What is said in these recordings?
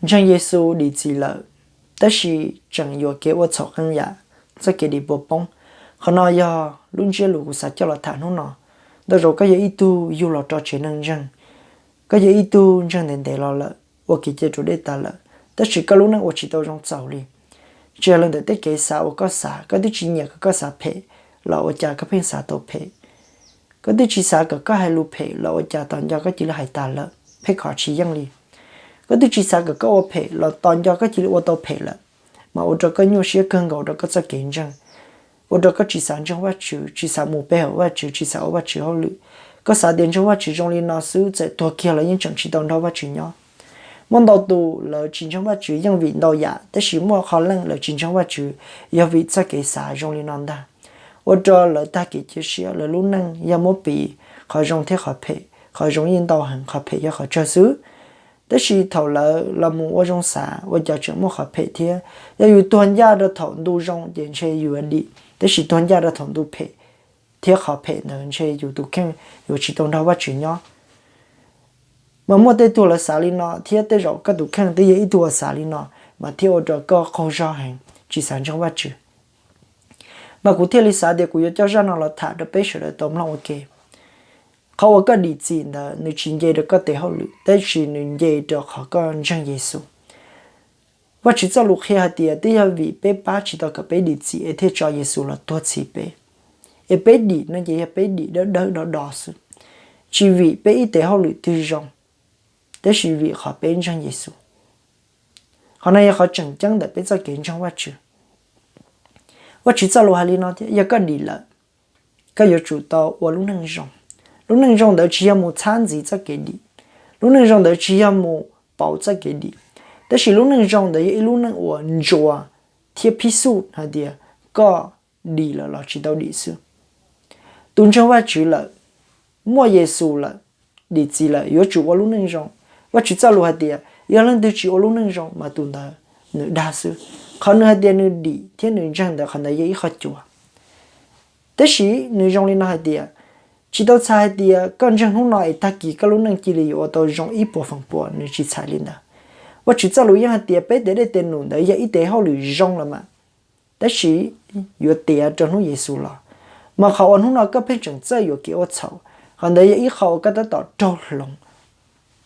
Ntseeg Yexus dim txim lawm, tab sis tseem yuam kev ua txhaum qee yam, txoj kev dim puas poob. Qhov no yog lub ntsiab lus kuv xav coj los tham hnub no. Ntau zaus koj yog ib tug yug los rau tsev neeg ntseeg, koj yog ib tug ntseeg ntev ntev los lawm, ua kev cai raus dej tas lawm, tab sis koj lub neej ua tsis tau zoo txaus li. Tsis hais li ntawm tej kev xav uas koj xav, koj twb tsis nyiam kom koj xav phem los ua cas koj pheej xav tau phem. Koj twb tsis xav kom koj hais lus phem los ua cas tos nco koj cia li hais tas lawm, pheej khov tsis yeej li. Koj twb tsis xav kom koj ua phem los tos nco koj cia li ua tau phem lawm, mas ua rau koj nyuaj siab kawg nkaus rau koj txoj kev ntseeg, ua rau koj tsis xav ntseeg Vajtswv, tsis xav mus pe hawm Vajtswv, tsis xav ua Vajtswv hauj lwm. Koj xav tias ntseeg Vajtswv zoo li no xwb, txawm tuag kiag los yeej tseem tsis tau nrog Vajtswv nyob. Muaj ntau tus lawv tsis ntseeg Vajtswv yeej vim ntau yam, tab sis muaj qhov leej lawv tsis ntseeg Vajtswv yog vim txoj kev xav zoo li no ntag. Ua rau lawv tag kev cia siab, lawv lub neej yog muab piv qhov zoo thiab qhov phem, qhov zoo yeej ntau heev, qhov phem yog qhov tsawg xwb. Tab sis thaum lawv los mus ua zoo xav, ua cas tseem muaj qhov phem thiab. Yog yus tuag ncaj rau thaum ntu zoo ces ntshe yus dim, tab sis tuag ncaj rau thaum ntu phem thiab qhov phem ntawd ntshe yus tus kheej yuav tsis tau nrog Vajtswv nyob. Mas muaj tej tug lawv xav li no, thiab tej zaum koj tus kheej twb yog ib tug uas xav li no, mas thiaj ua rau koj qaug zog heev, tsis xav ntseeg Vajtswv. Mas kuv thiaj li xav tias kuv yuav coj zaj no los tham rau peb sawv daws tau mloog ua ke. Qhov uas koj dim txim ntawd nws tsis nce rau koj tes hauj lwm, tab sis nws nce rau qhov koj ntseeg Yexus. Vajtswv txoj lus qhia hais tias twb yog vim peb pab tsis tau kom peb dim txim es thiaj tso Yexus los tuag txhiv peb. Es peb dim no ces yog peb dim dawb dawb do do xwb, tsis vim peb ib tes hauj lwm twg zoo, tab sis vim qhov peb ntseeg Yexus. Qhov no yog qhov tseem ceeb ntawm peb txoj kev ntseeg Vajtswv. Vajtswv txoj lus hais li no thiab, yog koj dim lawm, koj yuav tsum tau ua lub neej zoo. Lub neej zoo ntawd tsis yog mus txhab ntxiv txoj kev dim, lub neej zoo ntawd tsis yog mus pauv txoj kev dim, tab sis lub neej zoo ntawd yog ib lub neej uas ntsuas thiab phij xuj hais tias koj dim lawm los tsis tau dim xwb. Tus ntseeg Vajtswv lawm, muaj Yexus lawm, dim txim lawm yuav tsum ua lub neej zoo. Vajtswv txoj lus hais tias yog leej twg tsis ua lub neej zoo mas tus ntawd nws dag xwb. Qhov nws hais tias nws dim thiab nws ntseeg ntawd, qhov ntawd yog ib qhov cuav. Tab sis nws zoo li no hais tias, tsis tau txhais hais tias koj ntseeg hnub no es tag kis koj lub neej cia li yuav ua tau zoo ib puas feem pua, nws tsis txhais li ntawd. Vajtswv txoj lus yeej hais tias peb tes dej tes num ntawd yog ib tes hauj lwm zoo los mas, tab sis yuav tiav rau hnub Yexus los. Mas qhov uas hnub no koj pheej tseem txawj yuam kev ua txhaum, qhov ntawd yog ib qho uas koj tab tom raug hloov,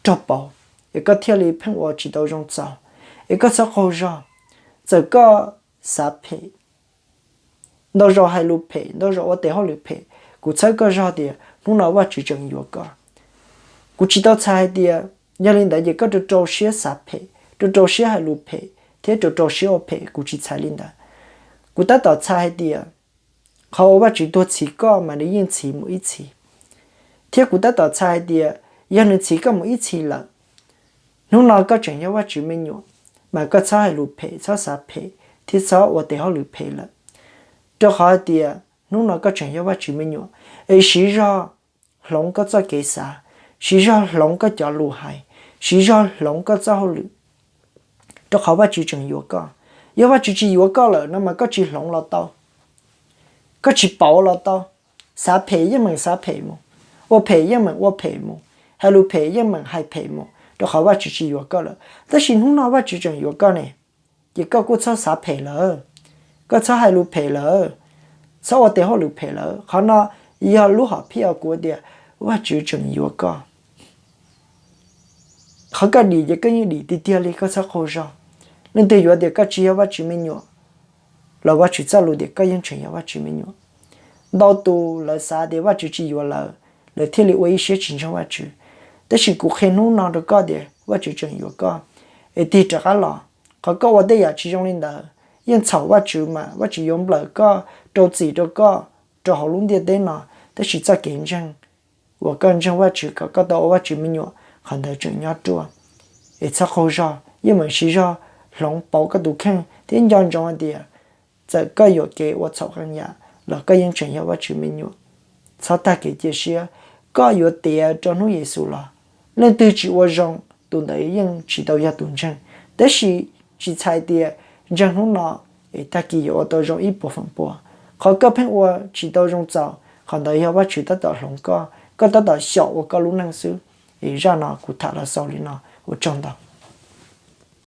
raug pauv, es koj thiaj li pheej ua tsis tau zoo txaus, es koj txhob qaug zog. Txawm koj xav phem, ntau zaus hais lus phem, ntau zaus ua tes hauj lwm phem, kuv txhawb koj zog tias hnub no Vajtswv tseem yuav koj. Kuv tsis tau txhais hais tias yog li ntawd ces koj rau rau siab xav phem, rau rau siab hais lus phem, thiab rau rau siab ua phem, kuv tsis txhais li ntawd. Kuv tab tom txhais hais tias qhov uas Vajtswv tuag txhiv koj mas nws yeej txhiv mus ib txhis, thiab kuv tab tom txhais hais tias yog nws txhiv koj mus ib txhis lawm, hnub no koj tseem yog Vajtswv me nyuam, mas koj txhob hais lus phem, txhob xav phem, thiab txhob ua tes hauj lwm phem lawm. Rau qhov hais tias hnub no koj tseem yog Vajtswv me nyuam, es siv zog hloov koj txoj kev xav, siv zog hloov koj cov lus hais, siv zog hloov koj txoj hauj lwm, rau qhov Vajtswv tseem yuav koj. Yog Vajtswv tsis yuav koj lawm no mas koj tsis hloov los tau, koj tsis pauv los tau. Xav phem yeej meem xav phem mus, ua phem yeej meem ua phem mus, hais lus phem yeej meem hais phem mus, rau qhov Vajtswv tsis yuav koj lawm. Tab sis hnub no Vajtswv tseem yuav koj ne, ces koj kuj txhob xav phem lawm, koj txhob hais lus phem lawm, txhob ua tes hauj lwm phem lawm. Qhov no yog lub hom phiaj uas kuv tias Vajtswv tseem yuav koj. Qhov koj dim ces koj yeej dim tiag tiag li, koj txhob qaug zog. Leej twg yuav tias koj tsis yog Vajtswv me nyuam, los Vajtswv txoj lus tias koj yeej tseem yog Vajtswv me nyuam. Ntau tus lawv xav tias Vajtswv tsis yuav lawv, lawv thiaj li ua ib siab tsis ntseeg Vajtswv. Tab sis kuv qhia hnub no rau koj tias Vajtswv tseem yuav koj, es tig rov qab los. Qhov koj ua tej yam tsis zoo li ntawd yeej txhaum Vajtswv, mas Vajtswv yuav nplawm koj, rau txim rau koj rau hauv lub ntiaj teb no. Tab sis txoj kev ntseeg uas koj ntseeg Vajtswv kom koj tau ua Vajtswv me nyuam, qhov ntawd tseem nyob ruaj. Es txhob qaug zog, yeej meem siv zog hloov pauv koj tus kheej thiab nco ntsoov hais tias txawm koj yuam kev ua txhaum qee yam los koj yeej tseem yog Vajtswv me nyuam. Txhob tag kev cia siab, koj yuav tiav rau hnub Yexus los. Leej twg tsis ua zoo, tus ntawd yeej tsis tau yog tus ntseeg. Tab sis tsis txhais tias ntseeg hnub no es tag kis yuav ua tau zoo ib puas feem pua. Qhov koj pheej ua tsis tau zoo txaus, qhov ntawd yog Vajtswv tab tom hloov koj, koj tab tom xyaum ua koj lub neej xwb. Es zaj no kuv tham los xaus li no, ua tsaug ntau.